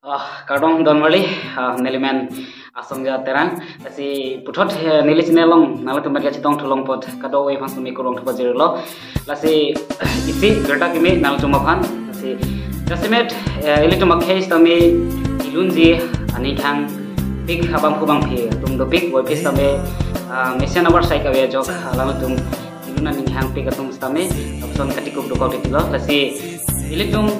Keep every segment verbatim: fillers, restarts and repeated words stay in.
Ah, kardom donmarli, ah, neli men Asongja Terang. Lasi puthot, eh, neli channel along nanglitum aphan kachetong thu long apot kadokave aphan sumi kurvangthu pajirlo. Lasi isi gerta kimi nanglitum aphan. Lasi jasemet, eh, ilitum akhei sitame ilunji aning kehangpik abangphu bangphi atum dopik, puvoiphit sitame, ah, mesen abar sai kave ajok, ah, alangtum ilun aning kehangpik atum sitame lapuson katikup dokok titilo. Lasi ilitum,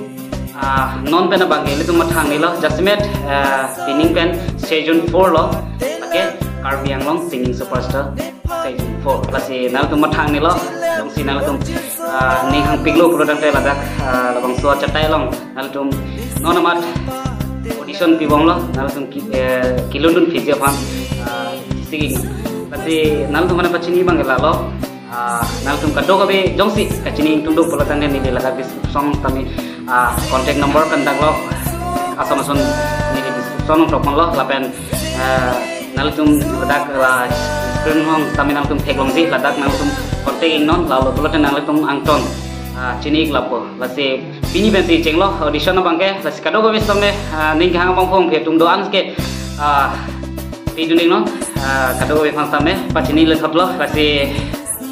ah, non pen abang ilitum mathangnelo, jasemet, ah, pining pen season four lo, lake Karbi Anglong Singing Superstar season four. Lasi nanglitum mathangnelo, jongsi nanglitum, ah, ning hangpiklo pulotangte ladak, ah, labangso achatai along nanglitum non amat audition pibomlo, nanglitum ki-, eh, kelundun phiji aphan, ah, singing. Lasi nanglitum aphan pachini abang lalo, ah, nanglitum kadokave jongsi kachini ingtung do pulotangte neli ladak description tame, ah, contact number pen daglo, ason ason neli description along tokponlo, lapen, ah, nanglitum ladak la screen along tame nanglitum theklongji, ladak nanglitum contact ingnon, lalo pulote nanglitum angton, ah, chini ik lapo. Lasi pini pensi chenglo audition abangke, lasi kadokave sitame, ah, ning kehang abangphu bangphi atum do-an ke, ah, pidun ingnon, ah, kadokave aphan sitame pachini lethotlo, lasi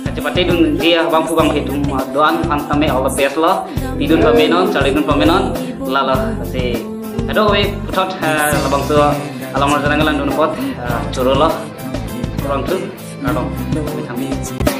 kachepate dunji abangphu bangphi atum, ah, do-an aphan sitame all the best lo. Pidun pamenon, charlidun pamenon, lalo. Lasi kadokave puthot, ah, labangso alam arjang langdun apot, ah, chorolo. Kurvangthu, kardom. Kami thank you.